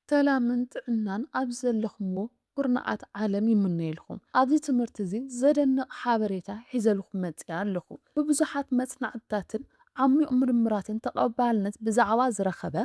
ሰላምን ጥዕናን ኣብ ዘለኹምዎ ኩርናዓት ዓለም ይምነየልኩም። ኣብዚ ትምህርቲ እዚ ዘደንቕ ሓበሬታ ሒዘልኩም መጺኣ ኣለኹ። ብብዙሓት መጽናዕትታትን ዓሚቕ ምርምራትን ተቐባልነት ብዛዕባ ዝረኸበ፣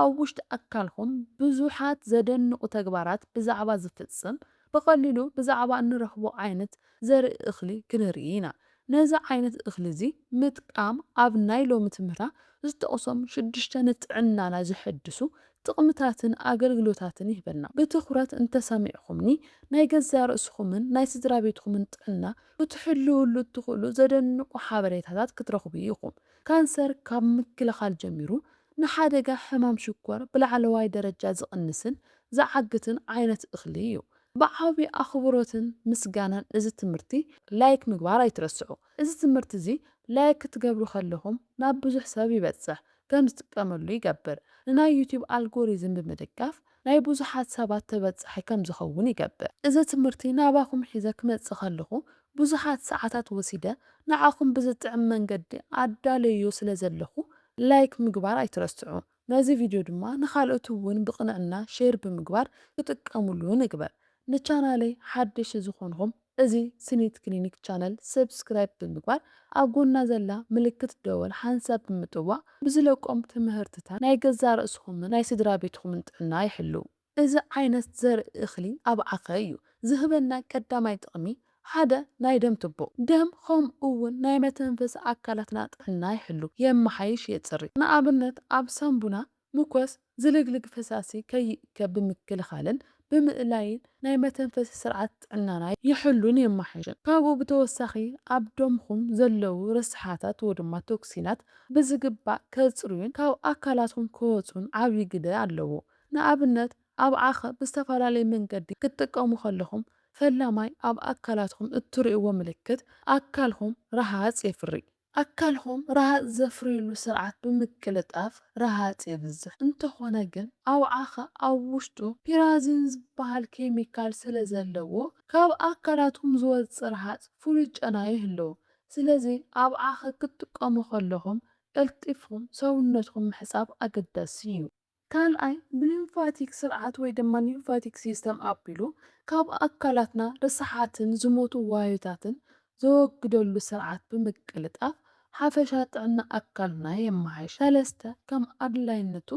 ኣብ ውሽጢ ኣካልኩም ብዙሓት ዘደንቑ ተግባራት ብዛዕባ ዝፍጽም፣ ብቐሊሉ ብዛዕባ እንረኽቦ ዓይነት ዘርኢ እኽሊ ክንርኢ ኢና። ነዚ ዓይነት እኽሊ እዚ ምጥቃም ኣብ ናይ ሎሚ ትምህርትና ዝጠቕሶም ሽዱሽተ ንጥዕናና ዘሐድሱ ጥቕምታትን ኣገልግሎታትን ይህበና። ብትኹረት እንተሰሚዕኹምኒ ናይ ገዛእ ርእስኹምን ናይ ስድራ ቤትኹምን ጥዕና ክትሕልውሉ እትኽእሉ ዘደንቑ ሓበሬታታት ክትረኽቡ ኢኹም። ካንሰር ካብ ምክልኻል ጀሚሩ ንሓደጋ ሕማም ሽኮር ብላዕለዋይ ደረጃ ዝቕንስን ዝዓግትን ዓይነት እኽሊ እዩ። ብዓቢ ኣኽብሮትን ምስጋናን እዚ ትምህርቲ ላይክ ምግባር ኣይትረስዑ። እዚ ትምህርቲ እዚ ላይክ ክትገብሩ ከለኹም ናብ ብዙሕ ሰብ ይበጽሕ፣ ከም ዝጥቀመሉ ይገብር። ንናይ ዩቲዩብ ኣልጎሪዝም ብምድጋፍ ናይ ብዙሓት ሰባት ተበጻሒ ከም ዝኸውን ይገብር። እዚ ትምህርቲ ናባኹም ሒዘ ክመጽእ ከለኹ ብዙሓት ሰዓታት ወሲደ ንዓኹም ብዝጥዕም መንገዲ ኣዳለዮ ስለ ዘለኹ ላይክ ምግባር ኣይትረስዑ። ነዚ ቪድዮ ድማ ንኻልኦት እውን ብቕንዕና ሼር ብምግባር ክጥቀሙሉ ንግበር። ንቻናለይ ሓደሽቲ ዝኾንኹም እዚ ስኒት ክሊኒክ ቻነል ሰብስክራይብ ብምግባር ኣብ ጎና ዘላ ምልክት ደወል ሓንሳብ ብምጥዋቕ ብዝለቆም ትምህርትታት ናይ ገዛእ ርእስኹምን ናይ ስድራ ቤትኹምን ጥዕና ይሕልው። እዚ ዓይነት ዘርኢ እኽሊ ኣብዓኸ እዩ። ዝህበና ቀዳማይ ጥቕሚ ሓደ ናይ ደም ቱቦ፣ ደም ከምኡ እውን ናይ መተንፈሲ ኣካላትና ጥዕና ይሕሉ፣ የመሓይሽ፣ የጽሪ። ንኣብነት ኣብ ሳምቡና ምኮስ ዝልግልግ ፈሳሲ ከይእከብ ብምክልኻልን ብምእላይን ናይ መተንፈሲ ስርዓት ጥዕናና ይሕሉን የመሓይሽን። ካብኡ ብተወሳኺ ኣብ ደምኹም ዘለዉ ረስሓታት ወይ ድማ ቶክሲናት ብዝግባእ ከጽርዩን ካብ ኣካላትኩም ክወጹን ዓብዪ ግደ ኣለዎ። ንኣብነት ኣብዓኸ ብዝተፈላለየ መንገዲ ክትጥቀሙ ከለኹም ፈላማይ ኣብ ኣካላትኩም እትርእይዎ ምልክት ኣካልኩም ረሃጽ የፍሪ። ኣካልኩም ረሃጽ ዘፍርየሉ ስርዓት ብምቅልጣፍ ረሃጽ የብዝሕ። እንተኾነ ግን ኣብዓኸ ኣብ ውሽጡ ፒራዚን ዝበሃል ኬሚካል ስለ ዘለዎ ካብ ኣካላትኩም ዝወጽእ ረሃጽ ፍሉይ ጨና ይህልዎ። ስለዚ ኣብዓኸ ክትጥቀሙ ከለኹም ቀልጢፍኩም ሰውነትኩም ምሕጻብ ኣገዳሲ እዩ። ካልኣይ ብሊምፋቲክ ስርዓት ወይ ድማ ሊምፋቲክ ሲስተም ኣቢሉ ካብ ኣካላትና ርስሓትን ዝሞቱ ዋህዮታትን ዘወግደሉ ስርዓት ብምቅልጣፍ ሓፈሻ ጥዕና ኣካልና የመሓይሽ። ሰለስተ ከም ኣድላይነቱ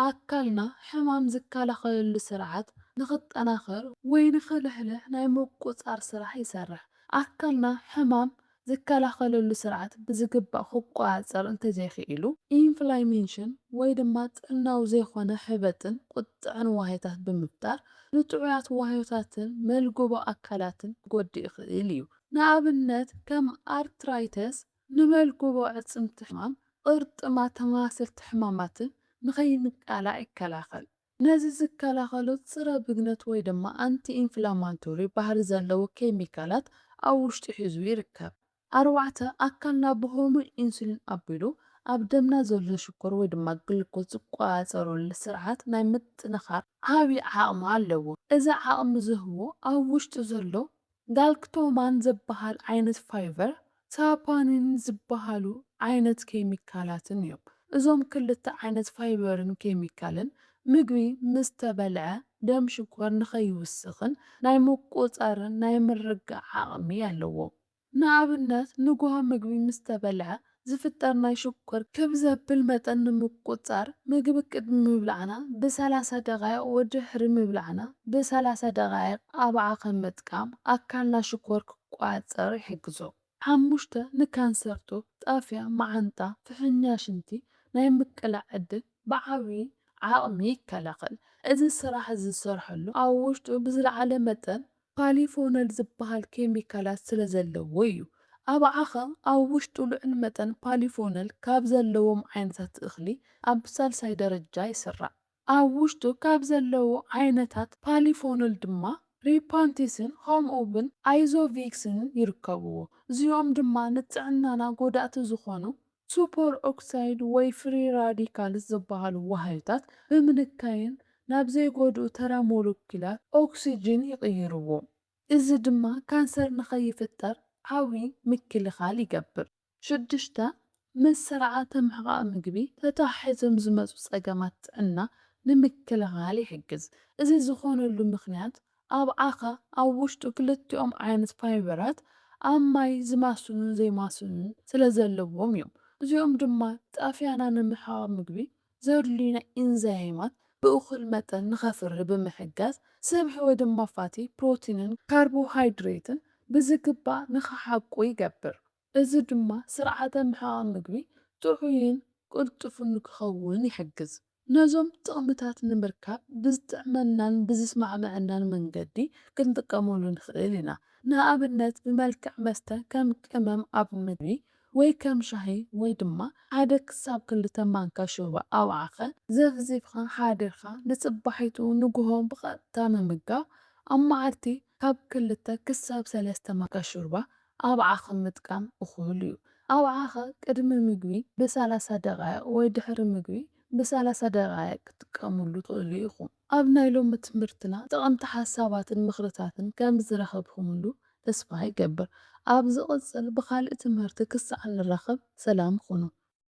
ኣካልና ሕማም ዝከላኸለሉ ስርዓት ንኽጠናኸር ወይ ንኽልሕልሕ ናይ ምቁጻር ስራሕ ይሰርሕ። ኣካልና ሕማም ዝከላኸለሉ ስርዓት ብዝግባእ ክቆጻጸር እንተዘይኽኢሉ ኢንፍላሜሽን ወይ ድማ ጥዕናዊ ዘይኮነ ሕበጥን ቁጥዐን ዋህዮታት ብምፍጣር ንጥዑያት ዋህዮታትን መልጎቦ ኣካላትን ክጎድእ ይኽእል እዩ። ንኣብነት ከም ኣርትራይተስ፣ ንመልጎቦ ኣዕጽምቲ ሕማም፣ ቅርጥማት ተመሳሰልቲ ሕማማትን ንኸይንቃላዕ ይከላኸል። ነዚ ዝከላኸሉ ጽረ ብግነት ወይ ድማ ኣንቲ ኢንፍላማቶሪ ባህሪ ዘለዎ ኬሚካላት ኣብ ውሽጡ ሒዙ ይርከብ። ኣርባዕተ ኣካልና ብሆርሞን ኢንሱሊን ኣቢሉ ኣብ ደምና ዘሎ ሽኮር ወይ ድማ ግሉኮዝ ዝቆጻጸረሉ ስርዓት ናይ ምጥንኻር ዓቢ ዓቕሚ ኣለዎ። እዚ ዓቕሚ ዝህቦ ኣብ ውሽጡ ዘሎ ጋልክቶማን ዝበሃል ዓይነት ፋይበር፣ ሳፓኒን ዝበሃሉ ዓይነት ኬሚካላትን እዮም። እዞም ክልተ ዓይነት ፋይበርን ኬሚካልን ምግቢ ምስ ተበልዐ ደም ሽኮር ንኸይውስኽን ናይ ምቁጻርን ናይ ምርጋእ ዓቕሚ ኣለዎም። ንኣብነት ንጉሆ ምግቢ ምስ ተበልዐ ዝፍጠር ናይ ሽኮር ክብ ዘብል መጠን ንምቁጻር ምግቢ ቅድሚ ምብላዕና ብሰላሳ ደቓይቕ ወድሕሪ ምብላዕና ብሰላሳ ደቓይቕ ኣብዓኸ ምጥቃም ኣካልና ሽኮር ክቆጻጸር ይሕግዞ። ሓሙሽተ ንካንሰርቶ፣ ጣፍያ፣ መዓንጣ፣ ፍሕኛ ሽንቲ ናይ ምቅላዕ ዕድል ብዓቢ ዓቕሚ ይከላኸል። እዚ ስራሕ ዝሰርሐሉ ኣብ ውሽጡ ብዝለዓለ መጠን ፓሊፎነል ዝበሃል ኬሚካላት ስለ ዘለዎ እዩ። ኣብዓኸ ኣብ ውሽጡ ልዑል መጠን ፓሊፎነል ካብ ዘለዎም ዓይነታት እኽሊ ኣብ ሳልሳይ ደረጃ ይስራዕ። ኣብ ውሽጡ ካብ ዘለዉ ዓይነታት ፓሊፎኖል ድማ ሪፓንቲስን ከምኡ እውን ኣይዞቪክስን ይርከብዎ። እዚኦም ድማ ንጥዕናና ጎዳእቲ ዝኾኑ ሱፐር ኦክሳይድ ወይ ፍሪ ራዲካልስ ዝበሃሉ ዋህዮታት ብምንካይን ናብ ዘይጎድኡ ተራ ሞለኪላት ኦክሲጅን ይቕይርዎም። እዚ ድማ ካንሰር ንኸይፍጠር ዓቢ ምክልኻል ይገብር። ሽዱሽተ፣ ምስ ስርዓተ ምሕቓቕ ምግቢ ተተሓሒዞም ዝመጹ ጸገማት ጥዕና ንምክልኻል ይሕግዝ። እዚ ዝኾነሉ ምኽንያት ኣብ ዓኻ ኣብ ውሽጡ ክልቲኦም ዓይነት ፋይበራት ኣብ ማይ ዝማስኑን ዘይማስኑን ስለ ዘለዎም እዮም። እዚኦም ድማ ጣፍያና ንምሕቓቕ ምግቢ ዘድልዩና ኢንዛይማት ብእኹል መጠን ንኸፍሪ ብምሕጋዝ ስብሒ ወይ ድማ ፋቲ፣ ፕሮቲንን ካርቦሃይድሬትን ብዝግባእ ንኸሓቁ ይገብር። እዚ ድማ ስርዓተ ምሕቓቕ ምግቢ ጥዑይን ቅልጡፍን ንክኸውን ይሕግዝ። ነዞም ጥቕምታት ንምርካብ ብዝጥዕመናን ብዝስማዕመዐናን መንገዲ ክንጥቀመሉ ንኽእል ኢና። ንኣብነት ብመልክዕ መስተ ከም ቅመም ኣብ ምግቢ ወይ ከም ሻሂ ወይ ድማ ሓደ ክሳብ ክልተ ማንካ ሾርባ ኣብ ዓኸ ዘፍዚፍኻ ሓዲርካ ንጽባሒቱ ንግሆ ብቐጥታ ምምጋብ ኣብ መዓልቲ ካብ ክልተ ክሳብ ሰለስተ ማንካ ሾርባ ኣብ ዓኸ ምጥቃም እኹል እዩ። ኣብ ዓኸ ቅድሚ ምግቢ ብሰላሳ ደቓይቕ ወይ ድሕሪ ምግቢ ብሰላሳ ደቓይቕ ክትጥቀምሉ ትኽእሉ ኢኹም። ኣብ ናይ ሎሚ ትምህርትና ጠቐምቲ ሓሳባትን ምኽርታትን ከም ዝረኸብኩምሉ ተስፋ ይገብር። ኣብ ዝቕጽል ብኻልእ ትምህርቲ ክሳዕ ንራኸብ ሰላም ኩኑ።